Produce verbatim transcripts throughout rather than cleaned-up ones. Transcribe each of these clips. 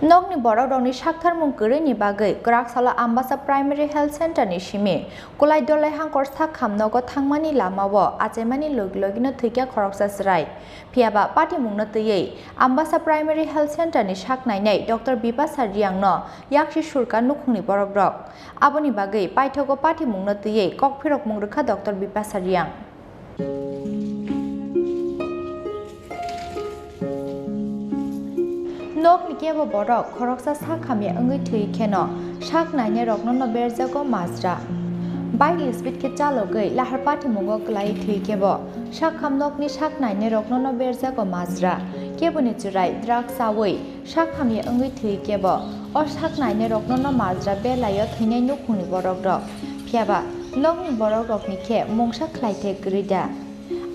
Nokni borokrokni saktharmung kwrwini bagwi kwraksalo Ambasa Primary Health Center ni simi Kulai Dolai Hangkor sakham nogo thangmani lamao achaimani logi logino thwikha khoroksa chwrai. Phiyaba patimungno twiwi Ambasa Primary Health Center ni sak nainai Doctor Bipasa Riang no yaksi surkha nukhungni borokrok. Aboni bagwi paithago patimungno twiwi kokphirokmung rwkha Doctor Bipasa Riang. Nokni kebo borok khoroksa sak hamya wngwi thwi kheno sak nainai rokno no berjago majra. Bike speed khe chalogwi lahar patimungo kwlai thwi khebo sakham nokni sak nainai rokno no berjago majra. Keboni chwrai drugs chawi sak hamya wngwi thwi khebo o sak nainai rokno no majra belaio thwinai nukhungni borokrok. Phiyaba nokni borokrokni khe mungsa khlai the kwrwi da?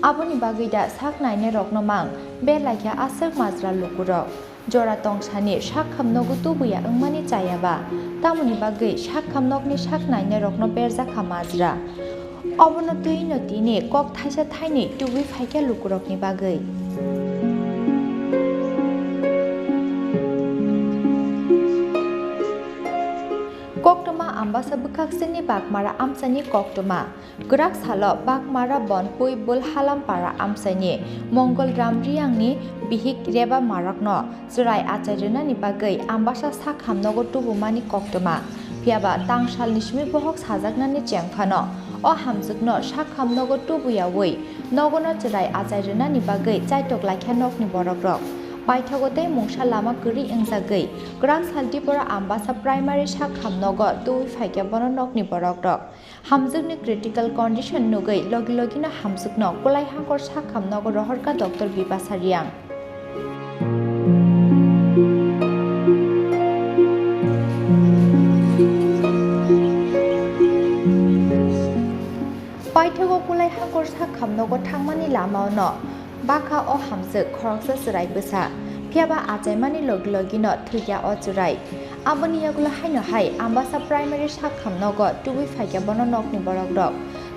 Aboni bagwi da sak nainai rokno mang belaikha aswk majra lukurok? Jora tongsani sakham nogo tubuya wngmani chayaba, tamoni bagwi sakham nokni sak nainai rokno berjakha majra. Obono twi no tini kok thaisa thainwi tubui phaikha lukurokni bagwi. Koktwma Ambasa bwkhaksini Bakmara amchaini koktwma. Kwrak salo Bakmara Bonpui Bulhalampara amchaini Mongol Ram Riyangni bihik Reba Marakno chwrai achai rwnani bagwi Ambasa sakham nogo tubumani koktwma. Phiyaba tangsalni simi bohok sajaknani chengphano o hamjwkno sakham nogo tubuyawi nogono chwrai achai rwnani bagwi chaitok laikha nokni borokrok. Paithago tei mungsa lama kwrwi wngjagwi kwrak sal Tripura Ambasa Primary sakham nogo tubui phaikha bono nokni borokrok. Hamjwkni critical condition nugwi logi logino hamjwkno Kulai Hangkor sakham nogo rohorkha Doctor Bipasa Riang. Paithago Kulai Hangkor sakham nogo thangmani lamao-no bakha o hamjwk khoroksa chwrai bwsa, phiyaba achaimani logi logino thwikha o chwrai. Aboni yagulo haino hai Ambasa Primary sakham nogo tubui phaikha bono nokni borokrok.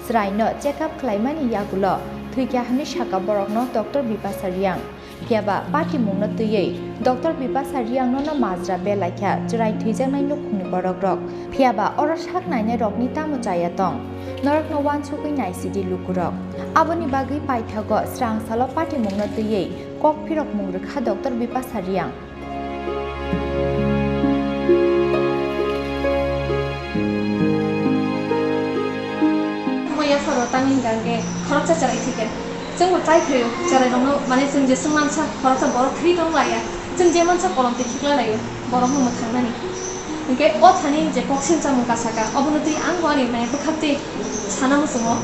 Chwraino check up khlaimani yagulo thwikha hwnwi sakha borokno Doctor Bipasa Riang. Phiyaba patimungno twiwi Doctor Bipasa Riangno no majra belaikha chwrai thwijaknai nukhungni borokrok. Phiyaba oro sak nainai rokni tamo chaya tong? Norokno uansugwi naisidi lukurok. Aboni bagwi paithago srang salo patimungno twiwi kok phirokmung rwkha Doctor Bipasa Riang. Omo yapharo tamni hwnkha hwnkhe khoroksa chwrai thwikha. Chwngbo try khlaio, chwrairokno, mane, chwng jeswk mansa, khoroksa borok free tong laiya. Chwng je mansa kolom twi khikla laio, borokno mwthangnani. Hinkhe o thani je kok sinchakmung kasaka, obono twi ang bo ani, mane, bwkhaktwi sana muchungo.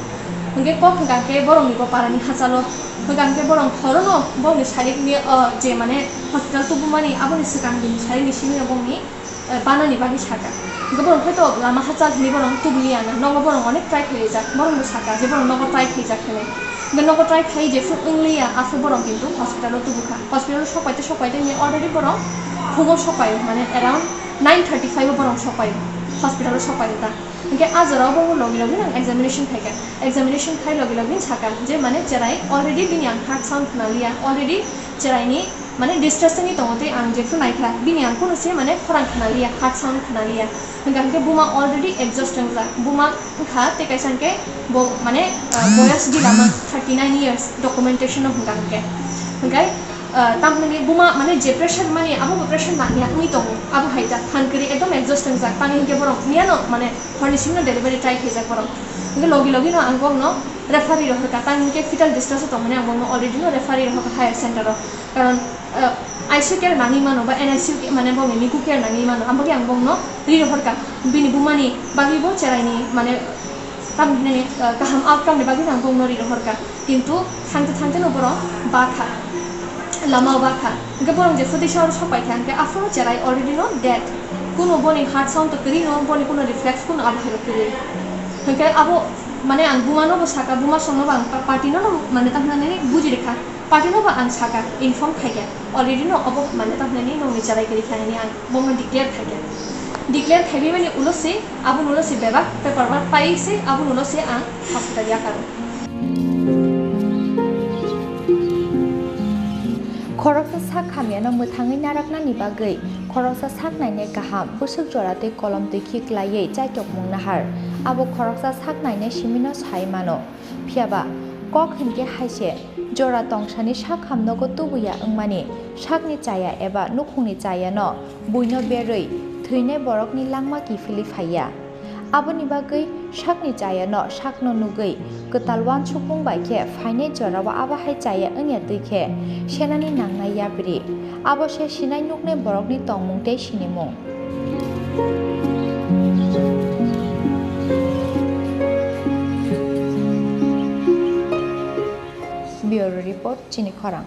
Hinkhe kok hwnkha khe borokni bo parani hachalo, hwnkha khe borok horono bongni sarikni, o, je, mane, hospital tubumani, aboni swkang bini sarikni simi bongni eh, banani bagwi saka. Hwnkhe borok hwnkhe to lama hachal hinwi borok tubuliya na, nogo borok onek try khlaijak, borokbo saka je borok nogo try khlaijak hinwi. Hwnkhe nogo try khlai jephru wngliya, aphuru borok kintu hospital-o tubukha. Hospital-o sokpaite sokpaite hinwi already borok phungo sokpaio, mane around nine thirty-five-o borok sokpaio, hospital-o sokpaio ta. Hwnkhe a jorao bo logi logi nang examination khaikha. Examination khai logi logi saka je mane cherai already bini ang heart sound khnaliya, already cheraini mane distress wngwi tongo tei ang jephru naikha bini ang kunu se mane khorang khnaliya, heart sound khnaliya. Hwnkha hwnkhe buma already exhaust wngjak. Buma wngkha tei kaisa hwnkhe bo mane, ah, boyas gila ma thirty nine years documentation no hwnkha hwnkhe. Hwnkhe, ah, tamoni buma mane je pressure mani abo bo pressure nangya wngwi tongo. Abo hai ta phan kwrwi ekdom exhaust wngjak. Tamni hwnkhe borok miyano mane horni simi no delivery try khaijak borok. Hwnkhe logi logi no ang bokno referee rohorkha. Tamni hwnkhe fetal distress o tongmani ang bokno already no referee rohorkha higher center o. Karon, eh, I C U care nangwi mano ba N I C U ke-, mane bongni niku care nangwi mano, aboni ang bongno ri rohorkha. Bini bumani bagwi bo cheraini mane tamni hinani, eh, kaham outcome ni bagwi ang bongno ri rohorkha. Kintu thangte thangte no borok bakha, lama o bakha. Hwnkhe borok je phutisa oro sokpaikha, hwnkhe aphuru cherai already no dead. Kuno boni heart sound to kwrwi no, boni kuno reflex kuno abo hai kwrwi. Hwnkhe abo mane ang buma no bo saka, buma song no bo ang pa-, party no no mane tamhinani buji rikha. Party no bo ang saka, inform khaikha. Already no obo mane tamhinani nokni cherai kwrwi kha hwnwi ang bono declare khaikha. Declare khaiwi mani ulo se, aboni ulo se bebak paper work paiwi se, aboni ulo se ang hospital yakaro. Khoroksa sak hamyano mwthangwi naraknani bagwi khoroksa sak nainai kaham, bwswk jora tei kolom twikhi klaiwi chaitokmung nahar. Abo khoroksa sak nainai simino sai mano. Phiyaba kok hinkhe haise jora tongsani sak ham nogo tubuya wngmani sakni chaya eba nukhungni chayano buino berwi thwinai borokni langma kiphilwi phaiya. Aboni bagwi sakni chayano sakno nugwi kwtal uansukmung bai khe phainai jorao abo hai chaya wngya twi khe senani nangnai yapri. Abo se sinai nuknai borokni tongmung tei sinimung. Bureau Report, Chini Khorang.